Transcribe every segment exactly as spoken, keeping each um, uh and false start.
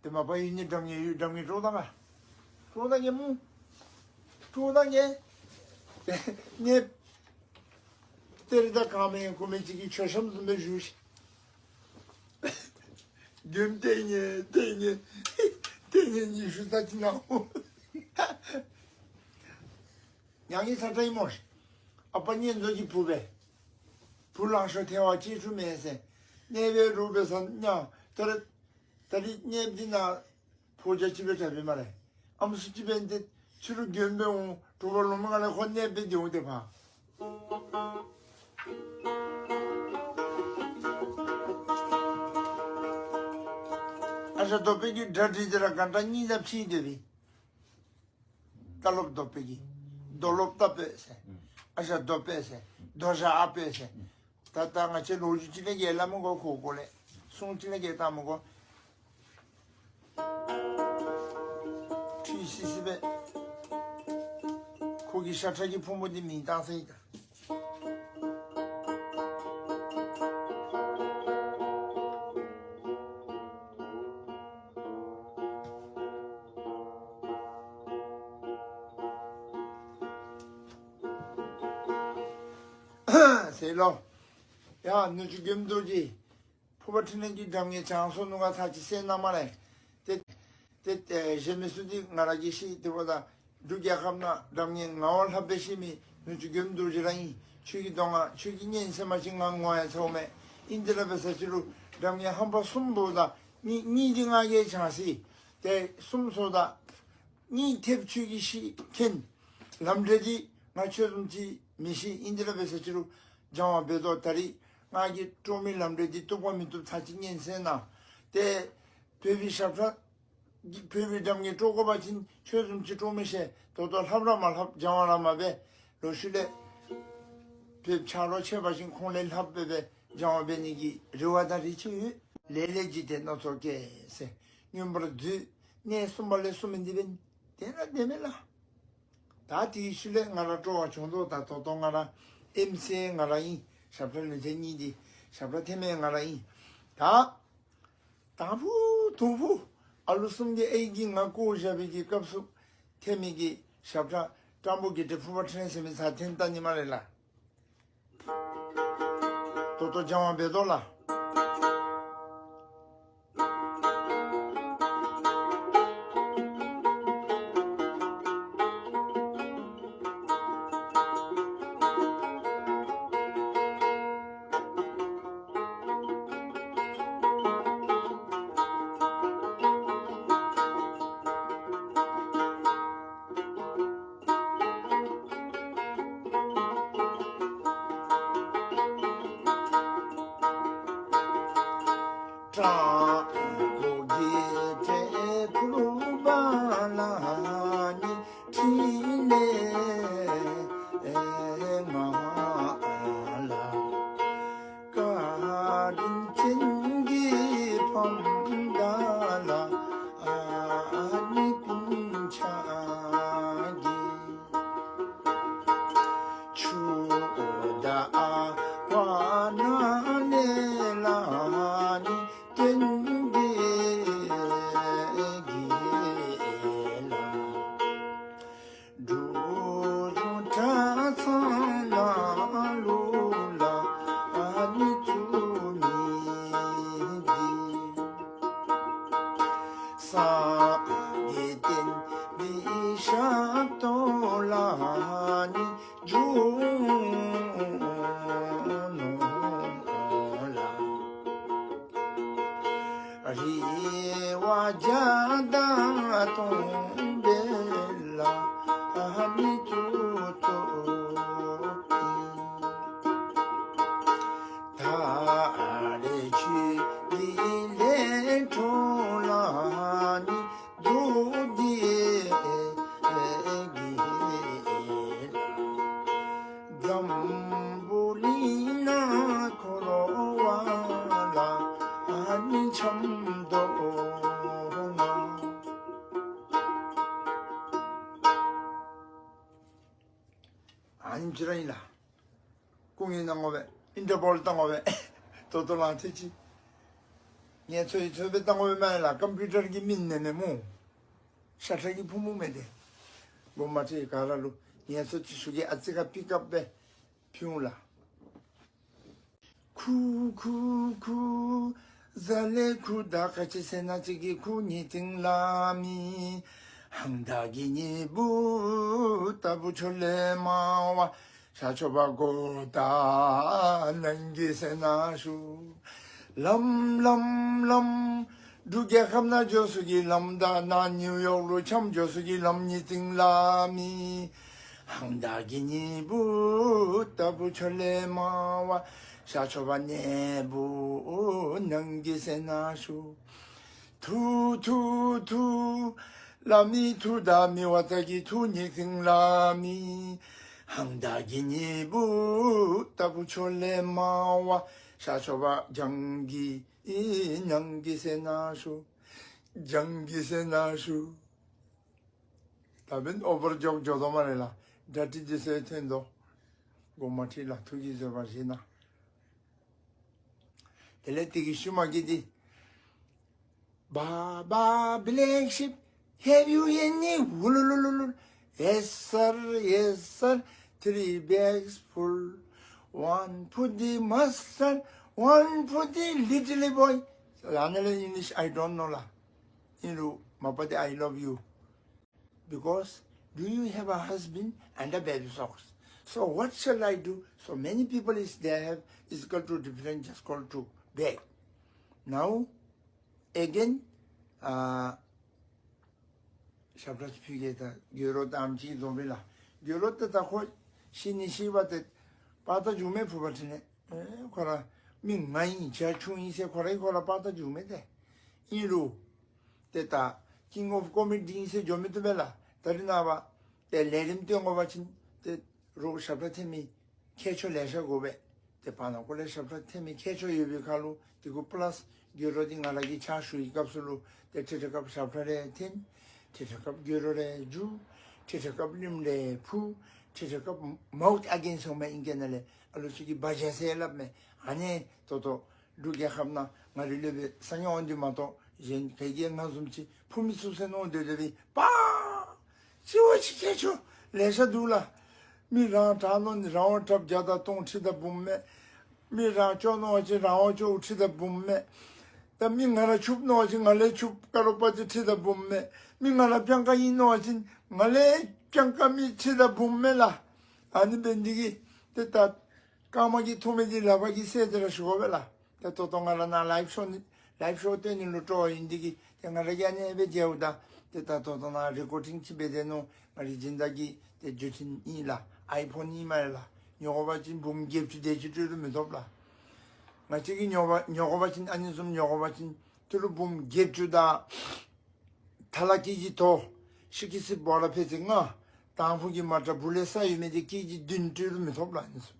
དེ་མ་པ་ཡུལ་ནི་འགྲམ་ངེ་ཡུལ་འགྲམ་ངེ་དཀྲོག་ད་ག། དཀྲོག་ད་ག་མོ། དཀྲོག་ད་ག། ནེ། ཏེ་རི་ད་ག་མེ་གོ་མེ་ཅིག་གི་མཆོད་བཤམ་བཟུམ་སྦེ་བཞུགས་ཤིག། དགོནམ་ཏེ་ངེ་ཏེ་ངེ་ཏེ་ངེ་ཉི་ཤུ་རྩ་གཅིག་ནང་འོང་། ཡང་གི་ས་ཏྲ་ཨིན་མོ་ཤིག། ཨ་པ་གཉེན་ཚུ་གི་བུ་སྦེ། བུ་ལང་ཤོར་ཐལ་བ་གཅིག་ཆུ་མེད་ཟེར། གནས་པའི་རུ་སྦེ་ས་ཉ་ཏ་རི་ཏ་རི་གནས་པའི་ནང་ཕོ་རྒྱས་གཅིག་སྦེ་དྲག་པའི་མ་རེད། ཨམ་སྲུ་གཅིག་སྦེ་འདི་ཕྱི་རུ་དགོན་པའི་འོང་དྲོ་པ་ལོ་མ་ང་ལས་ཁོ་གནས་པའི་འདི་འོང་དེ་ཕ། ཨ་ཞང་རྡོ་པེ་གི་དགྲ་འདི་དེ་ར་ག་འདྲ་གཉིས་ལ་ཕྱིན་དེ་བི། ཏ་ལོབ་རྡོ་པེ་གི། རྡོ་ལོབ་ཏ་པེ་ཟེར། ཨ་ཞང་རྡོ་པེ་ཟེར། རྡོ་ཞང་ཨ་པེ་ཟེར། ད་ད་ང་བཅས་ལོ་རྒྱུས་ཅིག་ལས་རྒྱལ་ལ་མི་གོ་ཁོ་གོ་ལས། སྲུང་ཅིག་ལས་རྒྱལ་ལྟ་མི་གོ། ཁྲུས་སི་སི་སྦེ། ཁོ་གི་ཤ་ཁྲག་གི་ཕུང་པོ་འདི་མེ་བཏང་ས་ཡི་ད། ཟེར་ལོ། ཡ་ནུ་གཅུང་མགོནམ་རྡོ་རྗེ། ཕུར་པ་འཕྲིན་ལས་ཀྱི་འགྲམ་ངེ་བྱང་སོ་ནུ་ག་ཚར་གཅིག་གསན་གནང་མ་རེ། ཏེ་ཏེ་ཏེ་གཞན་མི་སུ་འདི་ང་ར་གི་ཤི་དེ་བ་ད་འབྲུག་རྒྱལ་ཁབ་ནང་འགྲམ་ངེ་ངག་དབང་ལྷ་པའི་ཤི་མི་ནུ་གཅུང་མགོནམ་རྡོ་རྗེ་ར་ཨིན། ཁྱོད་ཀྱི་གདོང་ང་ཁྱོད་ཀྱི་སྙན་གསན་མ་ཅིག་ང་ངོ་ཡ་ཚོར་མེད། ཨིན་དེ་ར་འབད་ས་ཅི་རུང་འགྲམ་ངེ་ཧམ་པ་གསུམ་པོ་ད་གཉིས་གཉིས་འདི་ང་གིས་བྱང་སི། ཏེ་གསུམ་སོ་ད་གཉིས་ཐེབས་ཁྱོད་ཀྱི་ཤི་མཁན། ལམ་འབྲས་འདི་ང་ཁྱོད་བཟུམ་ཅིག་མི་ཤེས། ཨིན་དེ་ར་འབད་ས་ཅི་རུང་སྦྱང་བ་འབད་དོ། ད་རིས་ང་གིས་དཀྲོག་མི་ལམ་འབྲས་འདི་བཏུབ་ག་མི་བཏུབ་ཚར་གཅིག་སྙན་གསན་གནང་། ཏེ་བོད་པའི་ཞབས་ཁྲ་བོད་པའི་འགྲམ་ངེ་དཀྲོག་དགོ་པ་ཅིན་ཁྱོད་བཟུམ་ཅིག་དཀྲོག་མི་ཤེས། ད་ལྟོ་ལྷབ་ར་མ་ལྷབ་སྦྱང་བ་ར་མ་འབད། ལོག་ཤུལ་ལས་བོད་ཆ་རོགས་ཆད་པ་ཅིན་ཁོང་ལས་ལྷབ་སྦེ་སྦེ་སྦྱང་བ་འབད་ནི་གི་རེ་བ་དང་རེ་ཆེ་ཡོད། ལས་ལས་འཇིག་རྟེན་སྣ་ཚོགས་སྐྱེ་ཟེར། མངོན་པར་བརྫུས། གནས་གསུམ་པ་ལས་གསུམ་མིན་འདི་བན། དེ་ལ་དེ་མེད་ལ། ད་དེའི་ཤུལ་ལས་ང་ར་སྤྲོ་བ་བྱུང་དོ། ད་ད་ལྟོ་ང་ར་ཨེམ་སི་ཨེ་ང་ར་ཨིན། ཞབས་ཁྲ་ལེ་ཚན་གཉིས་འདི་ཞབས་ཁྲ་འཐེན་མི་ང་ར་ཨིན། ད་དང་ཕུ་དུང་ཕུ་ཨ་ལུ་གསུམ་གྱི་ཨའི་གིས་ང་བཀོ་བཞག་པའི་གི་སྐབས་སུ་འཐེན་མི་གི་ཞབས་ཁྲ་སྤྲང་པོ་དགེ་བཀྲ་ཕུར་པ་འཕྲིན་ལས་ཟེར་མི་ཚར་འཐེན་བཏང་ནི་མ་རེད་ལ། ཏོག་ཏོ་སྦྱང་བ་འབད་དོ་ལ། སྤྲང་པོ་དགེ་བཀྲ་ཕུར་པ་ལ་ནི་འཕྲིན་ལས་མ་ལ། བཀའ་དྲིན་ཅན་གྱི་ཕམ་དག་ལ་ཨ་ནི་སྤུན་ཆ་གི་ཆུ་དང་བ་ན་ལེ་ལ་ནི་སྟོན་པའི་དགེ་ལ། འབྲུག་གཞུང་གྲྭ་ཚང་ནང་ལུ་ལ་ཨ་ནི་བཙུགས་མི་འདི། སངས་རྒྱས་བསྟན་པའི་ཞབས་ཏོག་ལ་ནི་འཇུག་ནུག་ལ། རེ་བ་བརྒྱ་དང་སྟོང་སྦེ་ལ་ཨ་ནི་བཙུགས་ཏོ། ད་རེས་ཁྱོད་ཀྱི་ལས་འཕྲོ་ལ་ནི་འདུག་སྟེ་གི་ལ། འཛམ་བུ་གླིང་ན་འཁོར་བ་ལ་ཨ་ནི་འཁྱམས་དོ་ང་། ཨ་ནི་ཅིག་ར་ཨིན་ལགས། སྐུ་ངལ་གནང་དགོ་པས། ཨིན་ཊར་བོལ་གཏང་དགོ་པས། ཏོག་ཏོ་ལང་ཐེ་ཅི། ངལ་འཚོ་ཡི་འཚོ་སྦེ་བཏང་དགོ་པས་མས་ལགས། ཀམ་པིའུ་ཊར་གྱི་མིང་ནི་མེན་སྨོ། ཤ་ཁྲག་གི་ཕུང་པོ་མས་ཏེ། དགོངསམ་མ་ཁྲེལ། ག་ར་ལུ་ངལ་འཚོ་ཅིག་ཞུ་གེ། ཨ་ཙི་ཁ་པིག་ཨཔ་སྦེ་ཕུལ་འོང་ལགས། ཁུ་ཁུ་ཁུ། ཟ་ལེ་ཁུ་དང་ཁ་ཆེ་སེར་སྣ་ཅིག་གི་ཁུ་ཉིག་ཙིང་ལ་མི། ཧང་ད་གི་ཉི་བུ་ལྟ་བུ་ཆོ་ལེ་མ་བ། ཤ་ཆོ་བ་གོ་ད་ནང་གི་སེར་སྣ་ཤུ། ལམ་ལམ་ལམ། འབྲུག་རྒྱལ་ཁབ་ནང་འགྱོ་སའི་གི་ལམ་དང་ནཱ་ནིའུ་ཡོག་ལུ་འཁྱམ་འགྱོ་སའི་གི་ལམ་ཉིག་ཙིང་ལ་མི། ཧང་ད་གི་ཉི་བུ་ལྟ་བུ་ཆོ་ལེ་མ་བ། ཤ་ཆོ་བ་ནེ་བུ་ནང་གི་སེར་སྣ་ཤུ། ཐུ་ཐུ་ཐུ། ལ་མི་ཐུ་དང་མི་བ་ད་གི་ཐུ་ཉིག་ཙིང་ལ་མི། ཧང་ད་གི་ཉི་བུ་ལྟ་བུ་ཆོ་ལེ་མ་བ། ཤ་ཆོ་བ་ལྗང་གི་ནང་གི་སེར་སྣ་ཤུ། ལྗང་གི་སེར་སྣ་ཤུ། ད་འབདན་ཨོ་བར་ཇོག་འགྱོ་དོ་སྨ་རེ་ལགས། ཌར་ཊི་ཌིསི་ཨེ་ཐོན་དོ། དགོངསམ་མ་ཁྲེལ་ལགས། ཐུགས་ཀྱིས་བཟོད་པ་བཞེས་གནང་། དེ་ལས་དེ་གི་ཤུལ་མ་གི་འདི། Baba, black sheep, have you any wool? Yes, sir, yes, sir, three bags full. One for the master, one for the little boy. So, another English I don't know lah. You know, my buddy, I love you. Because do you have a husband and a baby socks? So what shall I do? So many people is they have is equal to different just called to beg. Now, again, uh, ཞབས་ཁྲ་ཅིག་ཕུལ་གེ། ད་གུ་རུ་དམ་ཅིག་འཛོམས་པས་ལགས། གུ་རུ་ད་ད་ཁོ་ཤི་ནི་ཤི་བ་ཏེ་པ་ད་འགྱོ་མི་ཕུ་བ་ཁྲིད་ནི། ཨེ་ཁོ་ར་མི་ང་ཨིན་ཇ་ཆུང་ཨིན་ཟེར་ཁོ་ར་ཁོ་ར་པ་ད་འགྱོ་མི་ཏེ། ཨིན་རུང་ཏེ་ད་ཀིང་ཨོཕ་ཀོ་མི་ཌི་ཨིན་ཟེར་འགྱོ་མི་བཏུབ་པས་ལགས། ད་རིས་ནངས་པ་ཏེ་ལས་རིམ་སྟོན་དགོ་པ་ཅིན་ཏེ་རོགས་ཞབས་ཁྲ་འཐེན་མི་མཁས་མཆོག་ལེ་ཤ་དགོ་པས། ཏེ་བར་ན་ཀོ་ལས་ཞབས་ཁྲ་འཐེན་མི་མཁས་མཆོག་ཡོད་པའི་ཁར་ལུ་དེ་གུ་པ་ལཱསི་གུ་རུ་འདི་ང་ར་གིས་ཕྱག་ཞུ་བའི་སྐབས་སུ་ལུ་ཏེ་ཁྲིད་ཁྲིད་སྐབས་ཞབས་ཁྲ་རེ་འཐེན། ཁྲིད་ཁྲིད་སྐབས་གུ་རུ་རེ་འཇུ། ཁྲིད་ཁྲིད་སྐབས་གླིམ་རེ་ཕུ། ཁྲིད་ཁྲིད་སྐབས་མའུཐ་ཨ་གེན་སི་ཨོ་མ་ཨིང་སྐད་ནང་ལས་ཨ་ལུ་ཚུ་གིས་བ་ཇ་ཟེར་སླབ་མས། ཨ་ནི་ཏོག་ཏོ་འབྲུག་རྒྱལ་ཁབ་ནང་ང་རའི་སློབ་དཔོན་ས་ཉོ་འོང་དུས་མ་གཏོགས་གཞན་ག་གིས་ང་བཟུམ་ཅིག་ཕུ་མི་ཚུགས་ཟེར་མནོ་སྡོད་སྡོད་པའི་པ། ཅི་བ་ཅིག་ཁྱད་ཆོས་ལེ་ཤ་འདུག་ལགས། མི་རང་དྲག་མནོ་ནི་རང་དབང་ཁྲབ་བརྒྱ་དང་སྟོང་ཁྲི་དང་འབུམ་མས། མི་རང་སྐྱོ་མནོ་བ་ཅིན་རང་དབང་སྐྱོ་ཁྲི་དང་འབུམ་མས། ད་མི་ང་ར་ཕྱུགཔ་མནོ་བ་ཅིན་ང་ལས་ཕྱུགཔ་ཀ་རོ་པ་ཏི་ཁྲི་དང་འབུམ་མས། མི་ང་ར་སྤྱང་ཀ་ཨིན་མནོ་བ་ཅིན་ང་ལས་སྤྱང་ཀ་མི་ཁྲི་དང་འབུམ་མས་ལགས། ཨ་ནི་འབད་ནི་འདི་གིས་ཏེ་ད་རྐངམ་གིས་འཐུ་མི་འདི་ལགཔ་གིས་བསད་དེ་ར་ཞུ་དགོ་པས་ལགས། ཏེ་ད་ལྟོ་ང་ར་ནཱ་ལའིབ་ཤོ་ནི་ལའིབ་ཤོ་སྟོན་ནི་ལུ་སྤྲོ་ཨིན་འདི་གིས་ཏེ་ང་ར་གིས་ཨ་ནི་སྦེ་མཇལཝ་ད་ཏེ་ད་ལྟོ་ནཱ་རི་ཀོར་ཌིང་ཅིག་འབད་དེ་ནུག། ང་རའི་སྦྱིན་བདག་གི་ཏེ་བརྒྱུད་འཕྲིན་ཨིན་ལགས། ཨའི་ཕོན་ཨིན་མས་ལགས། ཉོ་དགོ་པ་ཅིན་འབུམ་བརྒྱད་ཅུ་དེ་ཅིག་སྤྲོད་རུང་མི་ཐོབ་ལགས། ང་བཅས་ཀྱིས་ཉོ་བ་ཉོ་དགོ་པ་ཅིན་ཨ་ནི་བཟུམ་ཉོ་དགོ་པ་ཅིན་ཏི་རུ་འབུམ་བརྒྱད་ཅུ་དང་ཐ་ལ་ཀེ་ཇི་དོ་ཤི་ཀི་སི་བོ་ར་ཕད་ཅིག་ལྔ། དང་ཕུ་གི་མ་ཏྲ་བུ་ལས་ས་ཡོད་མི་འདི་ཀེ་ཇི་བདུན་སྤྲོད་རུང་མི་ཐོབ་ལགས། ཨ་ནི་བཟུམ།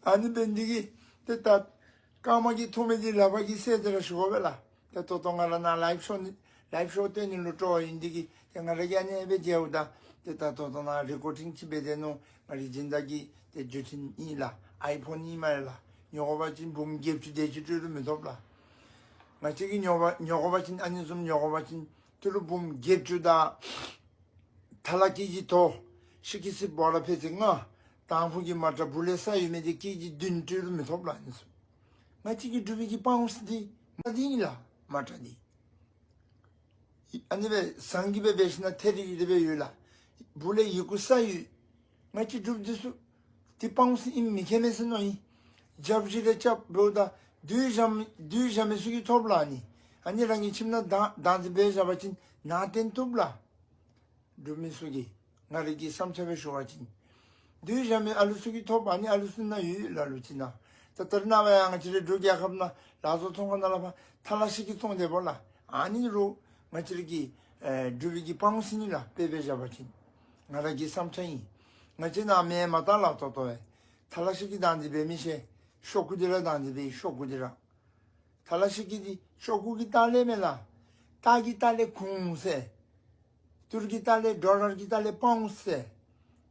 ཨ་ནི་འབད་ནི་འདི་གིས་ཏེ་ད་རྐངམ་གིས་འཐུ་མི་འདི་ལགཔ་གིས་བསད་དེ་ར་ཞུ་དགོ་པས་ལགས། ཏེ་ད་ལྟོ་ང་ར་ནཱ་ལའིབ་ཤོ་ནི་ལའིབ་ཤོ་སྟོན་ནི་ལུ་སྤྲོ་ཨིན་འདི་གིས་ཏེ་ང་ར་གིས་ཨ་ནི་སྦེ་མཇལཝ་ད་ཏེ་ད་ལྟོ་ནཱ་རི་ཀོར་ཌིང་ཅིག་འབད་དེ་ནུག། ང་རའི་སྦྱིན་བདག་གི་ཏེ་བརྒྱུད་འཕྲིན་ཨིན་ལགས། ཨའི་ཕོན་ཨིན་མས་ལགས། ཉོ་དགོ་པ་ཅིན་འབུམ་བརྒྱད་ཅུ་དེ་ཅིག་སྤྲོད་རུང་མི་ཐོབ་ལགས། ང་བཅས་ཀྱིས་ཉོ་བ་ཉོ་དགོ་པ་ཅིན་ཨ་ནི་བཟུམ་ཉོ་དགོ་པ་ཅིན་ཏི་རུ་འབུམ་བརྒྱད་ཅུ་དང་ཐ་ལ་ཀེ་ཇི་དོ་ཤི་ཀི་སི་བོ་ར་ཕད་ཅིག་ལྔ། དང་ཕུ་གི་མ་ཏྲ་བུ་ལས་ས་ཡོད་མི་འདི་ཀེ་ཇི་བདུན་སྤྲོད་རུང་མི་ཐོབ་ལགས། ཨ་ནི་བཟུམ། ང་བཅས་ཀྱི་འབྲུག་པའི་གི་པའུནཌསི་འདི་མ་འདི་ཨིན་ལགས། མ་ཏྲ་འདི། ཨ་ནི་སྦེ་ཟངས་ཀྱི་སྦེ་འབད་ཞིན་ན་ཐད་རི་རི་སྦེ་ཡོད་ལགས། སྦུག་ལས་ཡི་གུ་ས་ཡོད། ང་བཅས་འབྲུགཔ་འདི་ཚུ་འདི་པའུནཌསི་ཨིནམ་མི་མཁྱེན་མས་ཟེར་མནོ་ཡི། རྒྱབ་བཞི་ལས་རྐྱབ་འབདཝ་ད་བདུད་བཞག་མི་བདུད་བཞག་མི་ཚུ་གིས་ཐོབ་ལགས། ཨ་ནི་ཨ་ནི་རང་གི་ཁྱིམ་ནང་བདག་བདག་འཛིན་འབད་བཞག་པ་ཅིན་ནང་རྟེན་བཏུབ་ལགས། འབྲུག་མི་ཚུ་གིས་ང་རའི་གི་བསམ་འཆར་སྦེ་ཞུ་བ་ཅིན་བདུད་བཞག་མི་ཨ་ལུ་ཚུ་གིས་ཐོབ། ཨ་ནི་ཨ་ལུ་ཚུ་ནང་ཡོད་ལ་ལུ་ཅིག་ནང་ད་ད་རེས་ནངས་པ་ཡང་ང་བཅས་རའི་འབྲུག་རྒྱལ་ཁབ་ནང་ལ་སོགས་ཚོང་ཁང་ནང་ལ་ཕར་ཐ་ལ་ཤི་ཀི་བཙོང་སྟེ་འབོ་ལགས། ཨ་ནི་རུང་ང་བཅས་རའི་གི་ཨེ་འབྲུག་པའི་གི་པའུནཌསི་ཨིན་ལགས། དཔེ་སྦེ་བཞག་པ་ཅིན་ང་ར་གི་བསམ་འཆར་ཨིན། ང་བཅས་ནཱ་མེ་མ་བཏང་ལགས། ད་ལྟོ་ཨེ་ཐ་ལ་ཤི་ཀི་བདག་འཛིན་འབད་མི་ཤེས། ཤོག་གུ་འདི་ར་བདག་འཛིན་འབད་ཡི། ཤོག་གུ་འདི་ར། ཐ་ལ་ཤི་ཀི་འདི་ཤོག་གུ་གི་ལྟག་ལས་མེན་ལགས། རྟ་གི་ལྟག་ལས་གུང་ཟེར། ཏི་རུ་གི་ལྟག་ལས་ཌོ་ལར་གྱི་ལྟག་ལས་པའུནཌསི་ཟེར།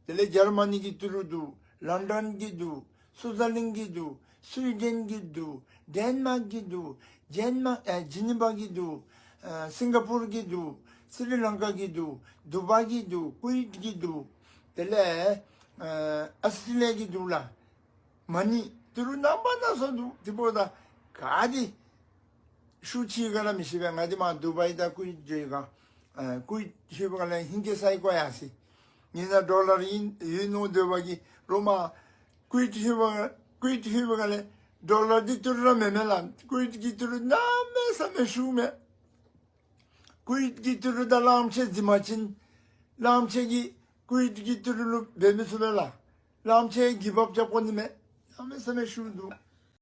དེ་ལས་འཇར་མ་ནི་གི་ཏི་རུ་འདུག། ལོན་ཌོན་གྱི་འདུག། སུའུ་ཛར་ལེནཌ་གྱི་འདུག། སུའི་ཌེན་གྱི་འདུག། ཌེན་མཱརཀ་གི་འདུག། ཌེན་མཱརཀ་ཨེ་ཇི་ནི་བ་གི་འདུག། ཨེ་སིང་ག་པུར་གྱི་འདུག། སི་རི་ལང་ཀ་གི་འདུག། དུ་བའི་གི་འདུག། ཀུ་ཝེཊ་གི་འདུག། དེ་ལས་ཨེ་ཨོསི་ཊྲེ་ལི་ཡ་གི་འདུག་ལགས། མ་ཎི་ཏི་རུ་རྣམ་པ་སྣ་ཚོགས་འདུག། དེ་འབདཝ་ད་ག་དེ་ཤུགས་ཆེ་ག་ར་མི་ཤེས་པས། ང་འདི་མར་དུ་བའི་དང་ཀུ་ཝེཊ་འགྱོ་ཡི་ག། ཨེ་ཀུ་ཝེཊ་ལྷོད་པའི་སྒང་ལས་ཧིང་སྐལ་ས་ཡི་བཀོ་ཡར་སོ་ཡི། ངེའི་ནང་ཌོ་ལར་ཨིན་ཡོད་མནོ་སྡོད་པ་གིས་རོགས་མར་ཀུ་ཝེཊ་ལྷོད་པའི་ཀུ་ཝེཊ་ལྷོད་པའི་སྒང་ལས་ཌོ་ལར་འདི་ཏི་རུ་ར་མེན་མས་ལགས། ཀུ་ཝེཊ་གི་ཏི་རུ་གནམ་མེད་ས་མེད་ཤུགས་མས། ཀུ་ཝེཊ་གི་ཏི་རུ་དང་གླངམོ་ཆེ་འཛིང་པ་ཅིན་གླངམོ་ཆེ་གིས་ཀུ་ཝེཊ་གི་ཏི་རུ་ལུ་འབད་མི་ཚུགས་པས་ལགས། གླངམོ་ཆེ་གིས་བབ་རྐྱབ་དགོ་ནི་མས། གནམ་མེད་ས་མེད་ཤུགས་འདུག།